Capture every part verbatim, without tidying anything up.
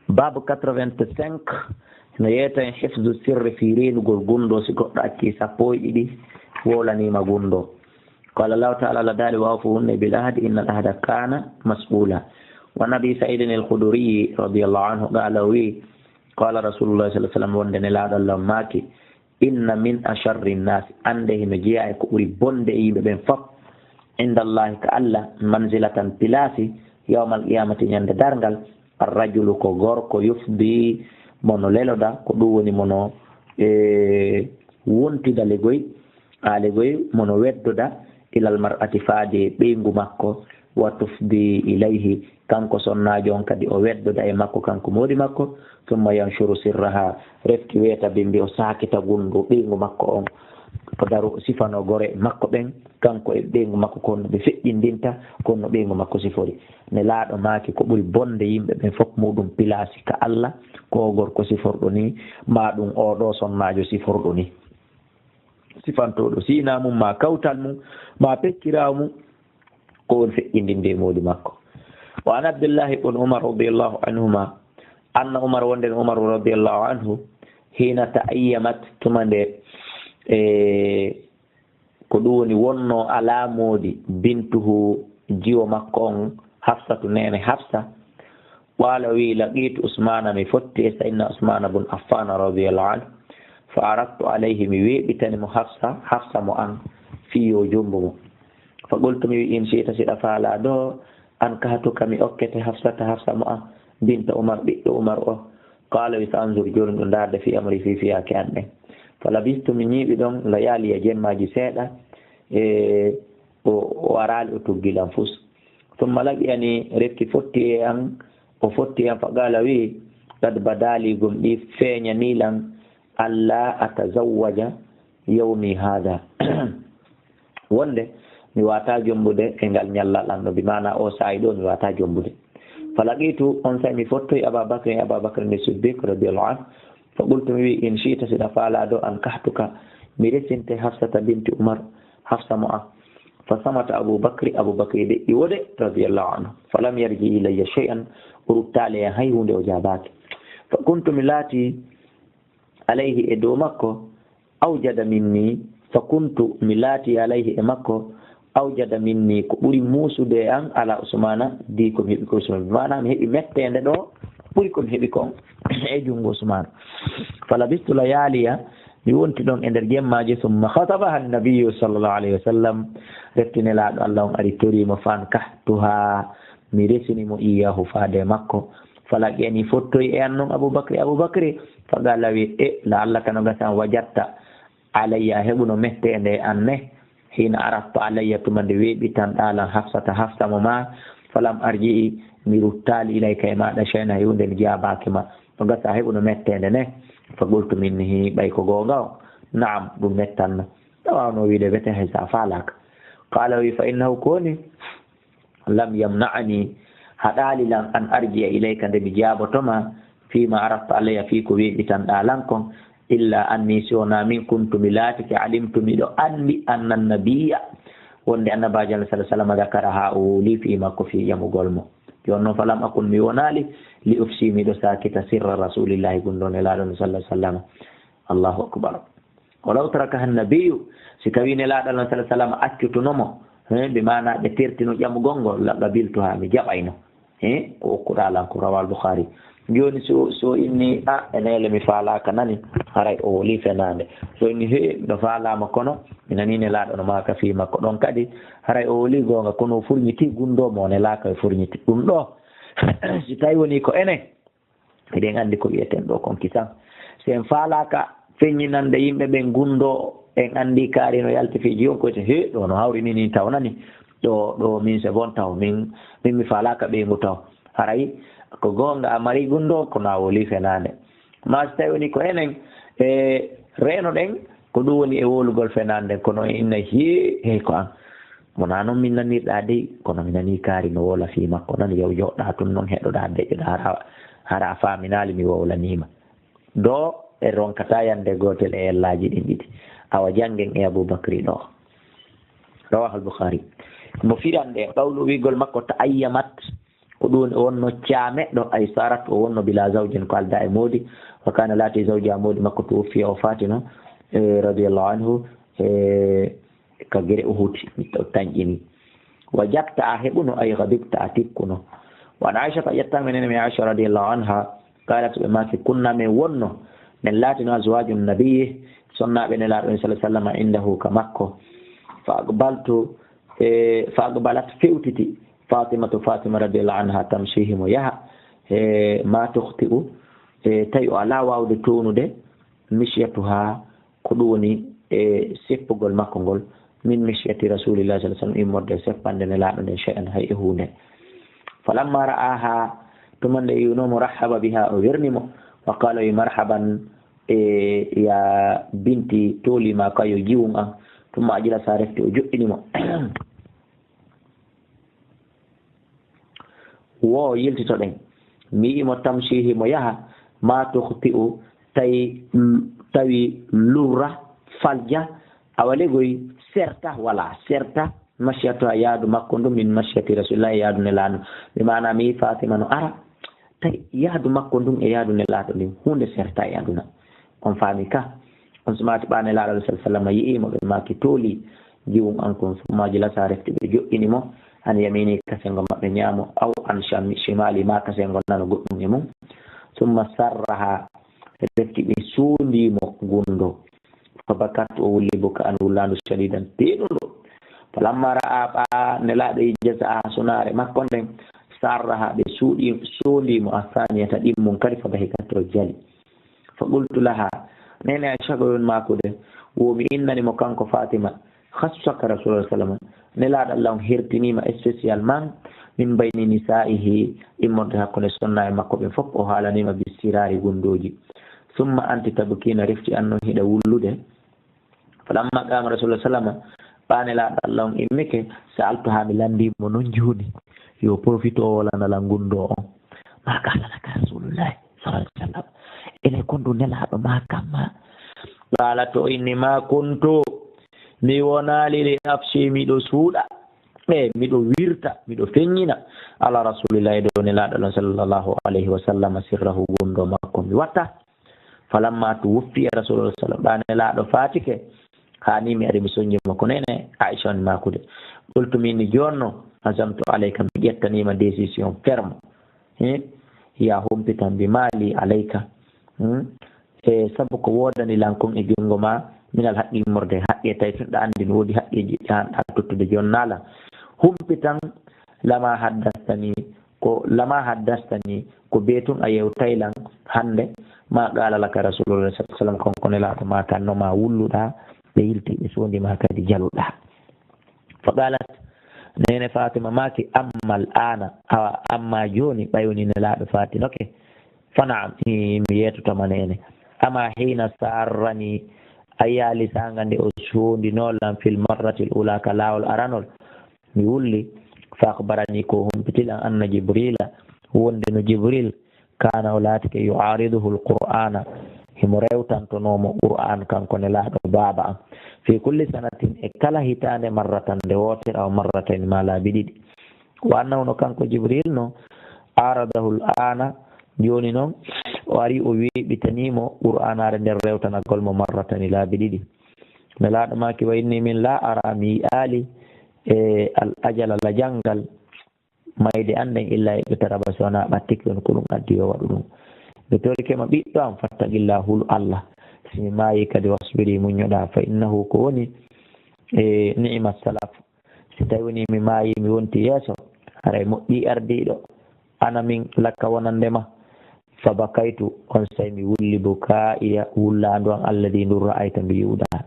Babu quatre-vingt-cinq, no yeeta en hifzu sirri, fii reenugol gunndoo, si goɗɗo accii sappo e ɗiɗi, wowlaniima gunndoo. Qaala Allahu taala, Allah daali, wa awfu hunne bil ahdi, innal ahda kaana mas'uula. Wa an Abi Sa'iidin al Khudrii radiyallahu anhu qaala, o wi'i, qaala Rasuulullaahi sallallaahu alayhi wa sallam, wonde Nelaaɗo Allah maaki, inna min asharri nnaasi, annde hino jeyaa e ko ɓuri bonde e yimɓe ɓen fof, inda Allaahi ka Allah, manzilatan pilaasi, yawmal qiyaamati ñande darngal, ar rajulu ko gorko, yufdi mono leloda, ko ɗum woni mono e wontida legoy, a legoy mono weddoda, ilal mar'ati faade e ɓeyngu makko, wa tufdi ilayhi, kanko sonnaajo on kadi o weddoda e makko kanko moodi makko, summa yanshuru sirraha, refti weeta bimbi o saakita gundu ɓeyngu makko on, o daro o sifano gore makko ɓen, kanko e ɓeyngu makko ko no ɓe feƴƴindinta, ko no ɓeyngu makko sifori. Nelaaɗo maaki ko ɓuri bonde yimɓe ɓen fof muɗum pilaasi ka Allah, ko o gorko siforɗo ni, ma ɗum o ɗo sonnaajo siforɗo ni. Sifantooɗo siina mum, ma kawtal mum, ma pekkiraawo mum, ko on feƴƴindinde e moodi makko. Wa an Abdillahi ibn Umar radiyallahu anhuma, anna Umar, wonde Umar radiyallahu anhu, hina ta'ayyamat, tuma nde, e, ko ɗum woni wonnoo alaa moodi, bintuhu, jiwo makko on, Hafsatu, neene Hafsa, qaala, o wi'i, laqiitu Usmaana, mi fotti e Sayyidina Usmaana bun Affaana radiyallahu anhu, fa aradtu alayhi, mi weeɓitani mo Hafsa, Hafsa mo an, fii yo jombo mo. Fa qultu, mi wi'i, in shi'ta, si ɗa faalaa ɗo, ankahtuka, mi okkete Hafsata, Hafsa mo an, binta Umar, ɓiɗɗo Umar o. Qaala, wi, sa anzur, jooni ɗum ndaarde, fii amri, fii fiyaake an ɗen. Fa labistu, mi ñiiɓi ɗon, layaaliya, jemmaaji seeɗa, e o, o araali, o tuggi lan fus. Summa laqi'ani, refti fotti e an, o fotti e an, fa qaala, wi'i, qad badaa li, gomɗii feeñanii lan, allaa atazawwaja yawmi haada, wonde mi waawataa jombude e ngal ñallal an ɗo, bi maana oo saa'i ɗo mi waawataa jombude. Fa laqiitu, on saa'i mi fottoyi Abaa Bakri, Abaa Bakri ni Siddiq radiyallahu anhu, fa qultu, mi wi'i, in shi'ta, si ɗa faalaa ɗo, ankahtuka, mi resinte Hafsata binti Umar, Hafsa mo an. Fa samata Abuu Bakri, Abuu Bakri deƴƴi woo de, radiyallahu anhu. Fa lam yarji ilayya shay'an, o ruttaali e an hay huunde, o jaabaaki. Fa kuntu, mi laati, alayhi, e dow makko, awjada minni, fa kuntu, mi laati, alayhi, e makko, awjada minni, ko ɓuri muusude e an, ala Usmaana, di ko mi heɓi ko Usmaana, bi maana mi heɓi metteende ɗo ɓuri ko mi heɓi kon e junngo Usmaana. Fa labistu layaaliya, mi wonti ɗon e nder jemmaaji, summa khatabaha annabiyyu sallallahu alayhi wa sallam, refti Nelaaɗo Allah on ari torii mo, fa ankahtuha, mi resini mo, iyyaahu, faade e makko. Fa laqi'ani, fottoyi e an non Abuu Bakri, Abuu Bakri, fa qaala, wi, e, la'allaka, no gasa an, wajadta alayya, a heɓuno metteende e an ne, hiina aradta alayya, tuma nde weeɓitanɗaa lan Hafsata, Hafsa mo ma, fa lam arji'i, mi ruttaali, ilayka, e maaɗa, shay'an, hay huunde, mi jaabaaki ma. No gasa a heɓuno metteende ne. Fa qultu minni, hi, ɓay ko goonga o? Na'am, ɗum mettanno. Ɗa waawnoo wi'ude wete hay so a faalaaka. Qaala, wi, fa innahu, ko woni, lam yamna'ani, haɗaali lan, an arji'a ilayka, nde mi jaaboto ma, fiima aradta alayya, fii ko weeɓitanɗaa lan kon, illa anni, si wonaa min, kuntu, mi laatike, alimtu, miɗo anndi, anna nabiyya, wonde Annabaajo Allah sallallahu alayhi wa sallam, dakaraha, o wowlii fii makko, fii ƴamugol mo. Jooni non, falam akun, mi wonaali, li ufshi, miɗo saakita, sirra Rasuulillahi, gunndoo Nelaaɗo on sallallahu alayhi wa sallam. Allahu akbar. Walaw tarakaha nabiyyu, si tawii Nelaaɗo Allah sallallahu alayhi wa sallam accutuno mo, he, bi maana ɓe tertino ƴamugol ngol, la qabiltuha, mi jaɓayno. He, ko okkuɗaa lan ko, rawal Bukhari. Jooni so, so inni, a, e neele mi faalaaka nani, haray o woli fenaande. So inni, he, no faalaama kono, mi nanii Nelaaɗo no maaka fii makko ɗon kadi, haray o woli goonga, kono o furñitii gunndoo mo, o nelaaka o furñiti. Ɗum ɗo, si tawi woni ko enen, Eɗen anndi ko wi'eten ɗo kon kisan. Si en faalaaka feññinande yimɓe ɓen gunndoo, en anndi kaari no yalti fii jiyon ko wiyete, he, ɗo no hawri ni, ni taw nani. Ɗo, ɗo min c'est bon taw, min, min mi faalaaka ɓeyngu taw. Haray ko goonga a mari gunndoo, kono a woli fenaande. Maa si tawi woni ko enen, e, reenoɗen, ko ɗum woni e wowlugol fenaande nden, kono en innay, hee, hey, ko an. Wonaa non min nanirɗaa dey, kono mi nanii kaari no wowla fii makko. Nani, yow jooɗoɗaa tun non, heɗoɗaa, deƴƴoɗaa, hara, hara a faaminaali mi wowlanii ma. Do en ronkataa yande gootel e ellaaji ɗin ɗiɗi. Awa janngen e Abuu Bakri ɗo. Rawahul Bukhari. Mo firande, qawlu, wi'ugol makko, ta'ayyamat, Ko ɗum wonno caameɗɗo, ay sarat, o wonno bila zawjin, ko aldaa e moodi. Wa kana laati zawja, moodi makko, tuwuffiya, o faatino, e, radiyallahu anhu, e, ka gere Uhud, o tanƴini. Wa jabta, a heɓuno, ay gadibta, a tikkuno. Wa an Aisha, ta ƴetta men nene mi Aisha radiyallahu anha, qalat, ɓe maaki, kunna, men wonno, men laatino, azwaju nabiyyi, sonnaaɓe Nelaaɗo en sallallahu alaihi wasallam, indahu, ka makko. Fa aqbaltu, e, fa aqbalat, fewtiti, Fatimatu, Fatima radiyallahu anha, tamshi, himo yaha, e, ma tukhti'u, e, tawi o alaa waawde townude, mishyatuha, ko ɗum woni e seppugol makko ngol, min mishyati rasulillahi sallallahu alaihi wasallam, immorde e seppande Nelaaɗo nden, shay'an, hay e huunde. Falamma ra'aha, tuma nde yi'unoo mo, rahhaba biha, o werni mo, wa qala, wi, marhaban, e, ya binti, tooli ma ka, yo jiwun an. Tuma ajlasa, refti o joɗɗini mo. Wo yiltitoɗen. Mi yi'i mo, tamshi, himo yaha, ma tukhti'u, tawi, tawi lurra, falja, awa legoy, serta, wala serta, mashyatuha, yaadu makko ndu, min mashyati rasulillahi, yaadu Nelaaɗo. Bi maana mi yi'i Fatima no ara, tawi yaadu makko ndun e yaadu Nelaaɗo ndin, huunde serta e aduna. On faami ka? On sumaati ɓaane Nelaaɗo sallallahu alaihi wasallam yi'i mo, ɓe maaki, tooli jiwun an kun. Summa ajlasa, refti ɓe joɗɗini mo, an yamini, ka sengo maɓɓe ñaamo, aw an sham-, shimali, ma ka sengo nano goɗɗum e mun. Summa sarraha, refti ɓe soondi mo gundo. Fa bakat, o wulli bukaan, wullaandu, shadidan, tiiɗundu. Falamma ra'a, ɓaa Nelaaɗo yi'i, jaza'a, sunaare makko nden, sarraha, ɓe suuɗi, soondi mo, athaniyata, ɗimmun kadi, fa dahikat, o jali. Fa qultu laha, neene Aisha ko woni maakude, wo mi innani mo kanko Fatima, khassaka Rasulullah sallallahu alaihi wasallam, Nelaaɗo Allah on hertiniima spécialement min bayni nisa'ihi, immorde hakkunde sonnaaɓe makko ɓen fof, o haalaniima bi sirari gundooji. Summa anti tabkina, refti an non hiɗa wullude. Falamma qama Rasulullah sallallahu alaihi wasallam, ɓaa Nelaaɗo Allah on immike, sa'altuha, mi lanndii mo non jooni, yo profito o wolana lan gundoo on. Ma qala laka Rasulullah sallallahu alaihi wasallam, ene kon ɗum Nelaaɗo ma kamma? Qala, to inni, ma kuntu, mi wonaali, li afshi, miɗo suuɗa, e miɗo wirta, miɗo feññina, ala Rasulillah, e dow Nelaaɗo Allah sallallahu alaihi wasallam, sirrahu, gundoo makko mi watta. Falamma tuwuffiya Rasulullah sallallahu alaihi wasallam, ɓaa Nelaaɗo faatike, haa ni mi ari mi soñji mo, ko neene Aisha woni maakude. Qultu, min ni jooni non, azamtu alayka, mi ƴettaniima décision ferme. He? Ya humpitan bi ma li alayka. Hmm? E sabu ko woodani lan kon e junngo ma, minal haqqi, immorde haqqe, tawi tun ɗa anndi no woodi haqqeeji ɗi an a tottude jonnaa lan. Humpitan lama haddastani, ko lama haddastani, ko bee tun a yewtay lan hannde, ma qala laka Rasulullah sallallahu alaihi wasallam, kanko Nelaaɗo ma kan no ma wulluɗaa, ɓe yilti, ɓe soondi ma kadi jaluɗaa. Fa qalat, neene Fatima maaki, amma al-ana, awa, amma jooni, ɓay woni Nelaaɗo faatinoke, fa na'am, ii, mi yeetoto ma neene. Amma hiina sarrani, a yaali saanga nde o soondinoo lan fil marratil ula, ka laawol aranol, mi wulli, fa akhbarani, ko o humpiti lan, anna Jibrila, wonde no Jibril, kana, o laatike, yu'ariduhu al-Qur'ana, himo rewtantonoo mo Qur'an, kanko Nelaaɗo baaba an, fi kulli sanatin, e kala hitaande, marratan, nde wootere, aw marratayn, ma laabi ɗiɗi. Wa annahu, no kanko Jibril no, aradahu al-ana, jooni non, o ari o weeɓitanii mo Qur'anaare nden rewtanagol mo marratani, laabi ɗiɗi. Nelaaɗo maaki, wa inni, min la ara, mi yi'aali, e al-ajala, lajal ngal, mayde an nden, illa iqtaraba, so wonaa ɓattike, on ko ɗum addi yo waɗu ɗum. Mi torike ma ɓiɗɗo am, fattaqillah, hulu Allah. Si mi maayi kadi, wasbiri, muññoɗaa, fa innahu, ko woni, e ni'ma salaf. Si tawi woni mi maayi, mi wonti yeeso, haray moƴƴi ardiiɗo. Ana min lakka wonande ma. Fa bakaytu, on saa'i mi wulli, bukaa'iya, wullaandu an, alladhi, ndun, ra'ayta, ndu yi'uɗaa.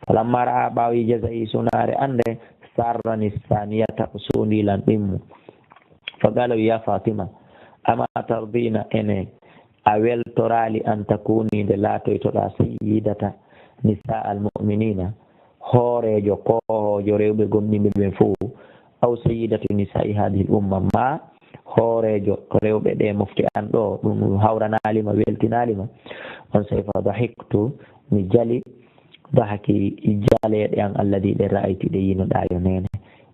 Falamma ra'a, ɓaawo yi'i, jaza'i, sunaare an nde, sarrani saniyata, o soondi lan ɗimmu. Fa qala, wi, ya Fatima, ama tardina, ene a weltoraali, an takuni, nde laatoytoɗaa, sayyidata nisaa al-mu'minina, hooreejo, koohoojo rewɓe gomɗinɓe ɓen fow, aw sayyidatu nisa'i hadhihi al-umma, ma hooreejo rewɓe ɗee mofte an ɗoo, ɗum hawranaali ma, weltinaali ma. On saa'i fa dahiktu, mi jali, dahaki, jaleeɗe an, alladhi, ɗe ra'ayti, ɗe yi'unoɗaa yo neene.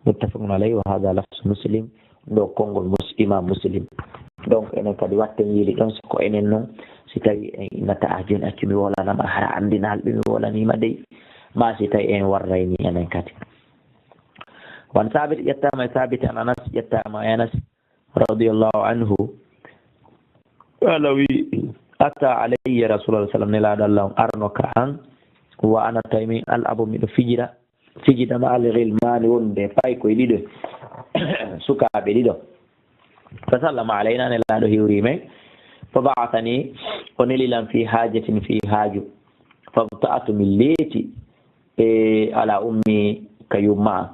Muttafaqun alayhi, wa hadha lafzu Muslim, ɗo konngol mus-, Imam Muslim. Donc, enen kadi watten yiili ɗon, si ko enen non, si tawi en innata, "Ah, jooni accu mi wowlanama, hara anndinal ɓe mi wowlanima dey." Ma si tawi en warrayni enen kadi. Wan Saabit ƴettama e Saabit an Anas, ƴettama e Anas, radiyallahu anhu. Qala wi, "Ata alayya Rasulullah sallam, Nelaaɗo Allah on arno ka an, wa ana tawi min al'abu miɗo fijira, fijida ma al ghilmani wonde paykoy ɗiɗo, sukaaɓe ɗiɗo. Fa sallama alayna, Nelaaɗo hiwri men. Fa ba'athani, o neli lan fi hajatin, fi haaju. Fa bta'atu, mi leeti, e ala ummi ka yumma am.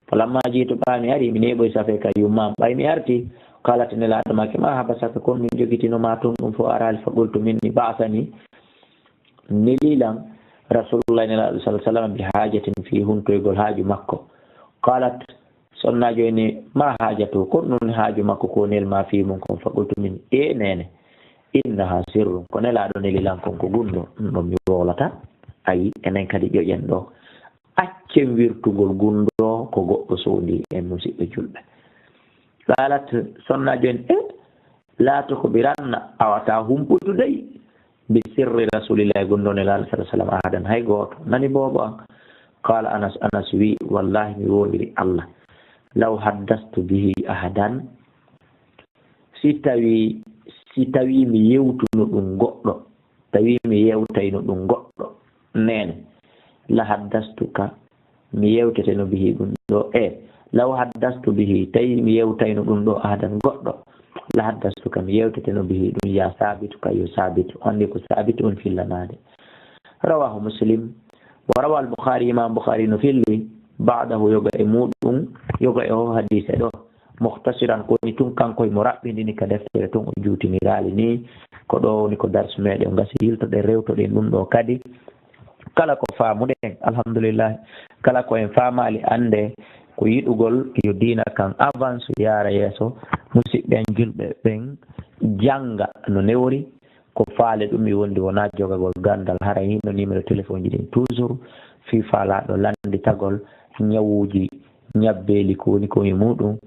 Falamma jiitu, ɓaawo mi ari, mi neeɓoy safe ka yumma am. Ɓay mi arti, qalat, Nelaaɗo maaki, ma habasaka, kon min jogitino ma tun ɗum fo araali? Fa qultu, min ni, ba'athani, neli lan Rasulullah, Nelaaɗo sallallahu alaihi wasallam, bi hajatin, fi huntoygol haaju makko. Qalat, sonnaajo en ni, ma hajatu, kon ɗum haaju makko ko nel ma fi mum kon? Fa qultu, min, e neene, innaha sirrun, ko Nelaaɗo neli lan kon ko gunndo, ɗum ɗon mi wowlata. Ayi, enen kadi ƴoƴen ɗo. Accen wirtugol gunndo ko goɗɗo sondi en, musiɓɓe julɓe. Qalat, sonnaajo en, e, la tukhbiranna, a wata humpudu dey, bi sirri Rasulillahi, gunndo Nelaaɗo sallallahu alaihi wasallam, ahadan, hay gooto. Nani boobo an? Qala Anas, Anas wi, wallahi mi wondiri Allah, law haddastu bihi ahadan, si tawi, si tawi mi yewtuno ɗum goɗɗo, tawi mi yewtayno ɗum goɗɗo, neene, la haddastuka, mi yewteteno bihi ɗum ɗo, e, law haddastu bihi, tawi mi yewtayno ɗum ɗo ahadan goɗɗo, la haddastuka, mi yewteteno bihi ɗum, ya Saabitu, ka yo Saabitu, anndi ko Saabitu on fillanaade. Rawahu Muslim, wa rawa al-Bukhari, Imam Bukhari no filli, ba'dahu, yoga e muɗum, yoga e o hadise ɗo, muhtasiran, ko woni tun kanko mo raɓɓindini ka deftere tun, o juutiniraali ni. Ko ɗo woni ko darsu meɗen, o gasi yiltoɗen, rewtoɗen ɗum ɗo kadi. Kala ko faamuɗen, alhamdulillah, kala ko en faamaali, annde ko yiɗugol yo diina kan avance, yaara yeeso. Musiɓɓe en julɓe ɓen jannga no newori, ko faale ɗum mi wondi, wonaa jogagol ganndal. Hara hino numéro téléphone ji ɗin toujours, fii faalaaɗo lannditagol ñawuuji, ñabbeeli ko woni ko e muɗum,